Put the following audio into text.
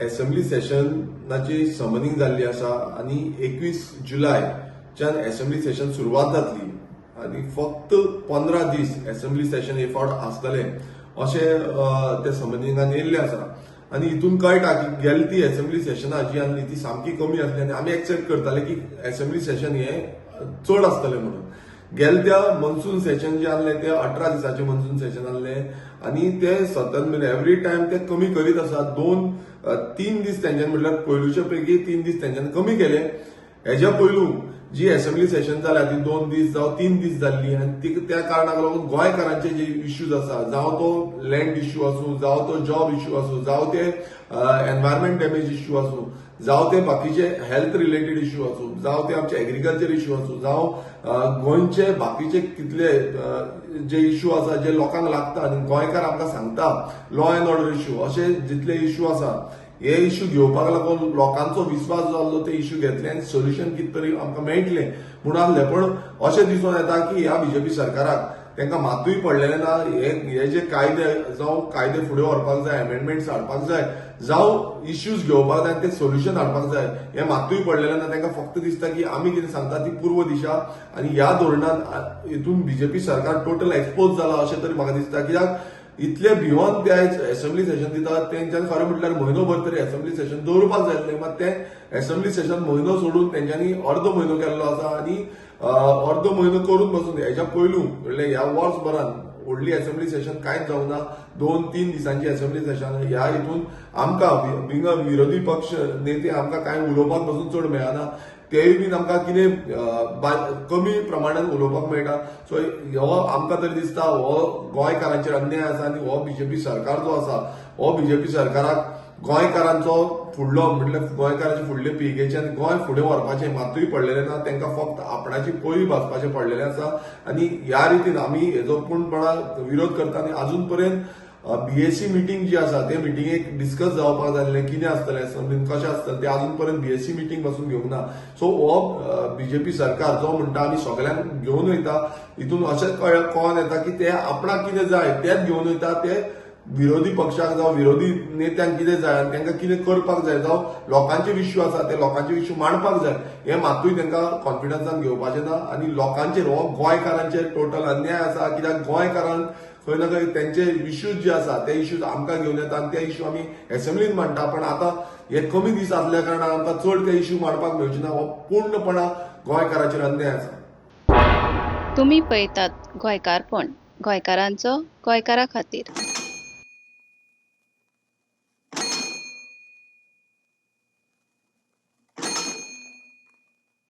Assembly सेशनाची summoning जाल्ली आसा आनी 21 जुलयच्यान एसेंब्ली सेशन सुरवात जातली आनी फक्त 15 दीस एसेंब्ली सेशन हे फावट आसतले अशें ते समनिंगान येयल्लें आसा. आनी हितून कळटा की गेले ती एसेंब्ली सेशनां जी आसली ती सामकी कमी आसली आनी आमी एक्सेप्ट करताले की एसेंब्ली सेशन हे चड आसतलें म्हणून. गेले त्या मनसून सेशन जे आसलें ते 18 दिसाचें मनसून सेशन आसलें आनी ते सतत म्हणजे एवरी टायम ते कमी करीत आसा. 2-3 दीस तेंच्यानी म्हटल्यार पयलूच्या पैकी 3 दीस तेंच्यानी कमी केले. हेज्या पयलू जी एसेंब्ली सेशन जाल्या ती 2 दीस जावं 3 दीस जाल्ली आनी ती त्या कारणाक लागून गोंयकारांचे जे इश्यूज आसा, जावं तो लँड इश्यू आसूं, जावं तो जॉब इश्यू आसूं, जावं ते एनवायरमेंट डॅमेज इश्यू आसूं, जावं ते बाकीचे हेल्थ रिलेटेड इश्यू आसूं, जावं ते आमचे एग्रीकल्चर इश्यू आसूं, जावं गोंयचे बाकीचे कितले जे इश्यू आसा जे लोकांक लागता आनी गोंयकार आमकां सांगता लॉ एंड ऑर्डर इश्यू, अशे जितले इश्यू आसा हे इश्यू घेवपाक लागून लोकांचो विस्वास जाल्लो ते इश्यू घेतले आनी सोल्युशन कितें तरी आमकां मेळटलें म्हणून आसलें. पण अशें दिसून येता की ह्या बीजेपी सरकाराक तांकां मातूय पडलेलें ना. हे जे कायदे जावं कायदे फुडें व्हरपाक जाय, अमेंडमेंट्स हाडपाक जाय, जावं इश्यूज घेवपाक जाय आनी ते सोल्युशन हाडपाक जाय, हें मातूय पडलेलें ना. तांकां फक्त दिसता की आमी कितें सांगता ती पूर्व दिशा आनी ह्या धोरणान हितून बीजेपी सरकार टोटल एक्सपोज जाला अशें तरी म्हाका दिसता. कित्याक इतले भिवन ते आयज एसेंब्ली सेशन दितात, तेंच्यानी खरें म्हटल्यार म्हयनोभर तरी एसेंब्ली सेशन दवरपाक जाय आसलें, मात तें एसेंब्ली सेशन म्हयनो सोडून तेंच्यांनी अर्दो म्हयनो केल्लो आसा आनी अर्दो म्हयनो करून बसून हेज्या पयलू म्हणल्यार ह्या वर्सभरान व्हडली एसेंब्ली सेशन कांयच जावना ना. 2-3 दिसांची एसेंब्ली सेशन ह्या हितून आमकां बिंग विरोधी पक्ष नेते आमकां कांय उलोवपाक बसून चड मेळना, तेय बीन आमकां कितें कमी प्रमाणान उलोवपाक मेळटा. सो हो आमकां तरी दिसता हो गोंयकारांचेर अन्याय आसा आनी हो बीजेपी सरकार जो आसा हो बीजेपी सरकाराक गोंयकारांचो फुडलो म्हटल्यार गोंयकारांचे फुडले पिळगेचे आनी गोंय फुडें व्हरपाचें मातूय पडलेलें ना. तांकां फक्त आपणाची पळी भाजपाचें पडलेलें आसा आनी ह्या रितीन आमी हेजो पूर्णपणान विरोध करता. आनी अजून पर्यंत बीएसी मिटींग जी आसा ते मिटिंगेक डिस्कस जावपाक जाय आसलें कितें आसतलें असेंब्लीन कशें आसतलें ते अजून पर्यंत बीएसी मिटींग पासून घेवंक ना. सो हो बीजेपी सरकार जो म्हणटा आमी सगळ्यांक घेवन वयता, हितून अशें कळोन येता की ते आपणाक कितें जाय तेच घेवन वयता, ते विरोधी पक्षाक जावं विरोधी नेत्यांक कितें जाय आनी तांकां कितें करपाक जाय, जावं लोकांचे इश्यू आसा ते लोकांचे इश्यू मांडपाक जाय, हें मातूय तांकां कॉन्फिडन्सान घेवपाचें ना. आनी लोकांचेर हो गोंयकारांचेर टोटल अन्याय आसा. कित्याक गोंयकारांक खंय ना खंय तेंचे इश्यूज जे आसा ते इश्यूज आमकां घेवन येता आनी ते इश्यू आमी एसेंब्लीन मांडटा, पण आतां हे कमी दीस आसल्या कारणान आमकां चड ते इश्यू मांडपाक मेळचे ना. हो पूर्णपणान गोंयकारांचेर अन्याय आसा. तुमी पळयतात गोंयकारपण, गोंयकारांचो गोंयकारा खातीर.